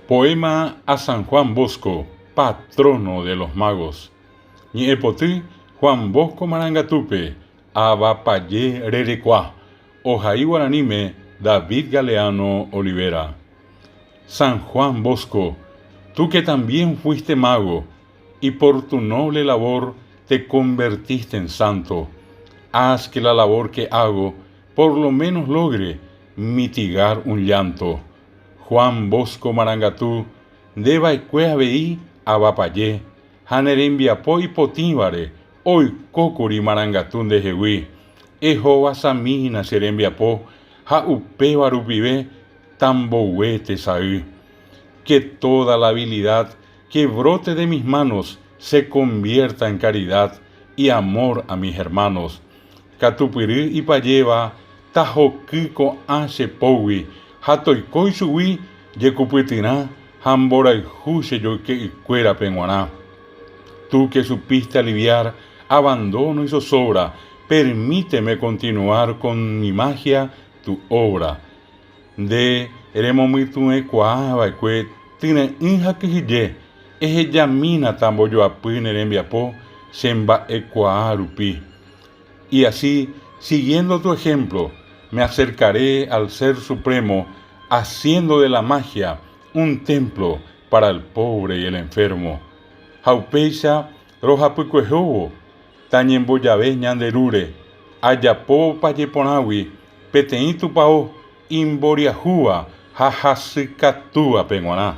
Poema a San Juan Bosco, patrono de los magos. Ñe'ẽpoty Juan Bosco marangatúpe, Ava Paje rerekua, ohai guaraníme David Galeano Olivera. San Juan Bosco, tú que también fuiste mago y por tu noble labor te convertiste en santo, haz que la labor que hago por lo menos logre mitigar un llanto. Juan Bosco marangatu, nde va'ekue avei ava paje ha ne rembiapo ipotĩvare oikókuri marangatu ndehegui. Ehovasamína che rembiapo ha upéva rupive tambogue tesay. Que toda la habilidad que brote de mis manos se convierta en caridad y amor a mis hermanos. Katupyry ipajéva tahoky ko'ã che pógui ha toiko ichugui jekupytyrã ha mborayhu che joyke'ykuérape g̃uarã. Tú que supiste aliviar abandono y zozobra, permíteme continuar con mi magia tu obra. Nde remomytu'ẽkuaa va'ekue tyre'ỹ ha kyhyje, ehejamína tambojoapy ne rembiapo che mba'ekuaa rupi. Y así, siguiendo tu ejemplo, me acercaré al Ser Supremo haciendo de la magia un templo para el pobre y el enfermo. Ha upéicha rohapykuehóvo tañembojave ñande Rúre, ajapo paje porãgui peteĩ tupao imboriahúva ha hasykatúvape g̃uarã.